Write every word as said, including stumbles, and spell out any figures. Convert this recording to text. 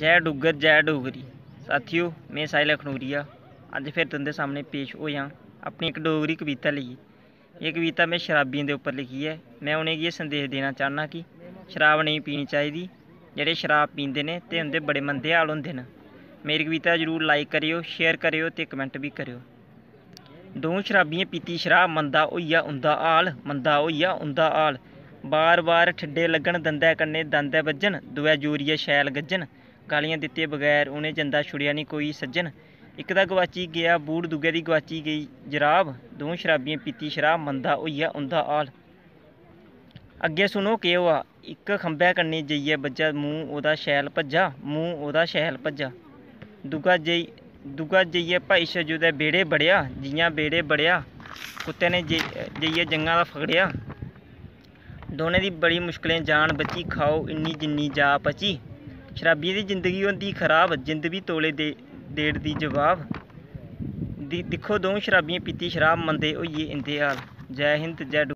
जय डुग्गर, जय डोगरी। साथियो, में साहिल अखनूरिया अज्ज फिर तुं'दे सामनै पेश होएआं अपनी इक डोगरी कविता लेइयै। एह् कविता में शराबियें दे उप्पर लिखी ऐ। में उ'नेंगी एह् संदेश देना चाह्न्नां कि शराब नेईं पीनी चाहिदी। जेह्ड़े शराब पींदे न ते उं'दे बड़े मंदे हाल होंदे न। मेरी कविता जरूर like करेओ, share करेओ ते comment बी करेओ। द'ऊं शराबियें पीती शराब, मंदा होई गेआ उं'दा हाल, मंदा होई गेआ उं'दा हाल। बार-बार ठिड्डे लग्गन, दंदै कन्नै दंदै बज्जन, दोऐ जोरियै शैल गज्जन। गालियां दित्ते बगैर उ'नें जंदा छुड़ेआ निं कोई सज्जन। इक दा गोआची गेआ बूट, दूए दी गोआची गेई जराब। द'ऊं शराबियें पीती शराब, मंदा होई गेआ उं'दा हाल। अग्गें सुनो केह् होआ, इक खंभै कन्नै जाइयै बज्झा, मूंह् ओह्दा शैल भज्जा, मूंह् ओह्दा शैल भज्जा। दूआ जाई-, दूआ जाइयै भाई छज्जू दे बेह्ड़े बड़ेआ, जि'यां बेह्ड़े बड़ेआ, कुत्ते ने जे-, जाइयै जंघा दा फकड़ेआ। दौनें दी बड़ी मुश्कलें जान बची, खाओ इन्नी जिन्नी जा पची। शराबियें दी जिंदगी होंदी खराब, जिंद बी तौले दे-, देड़दी जवाब। दि-, दिक्खो द'ऊं शराबियें पीती शराब, मंदे होई गे इं'दे हाल। जै हिंद, जै डुग्गर।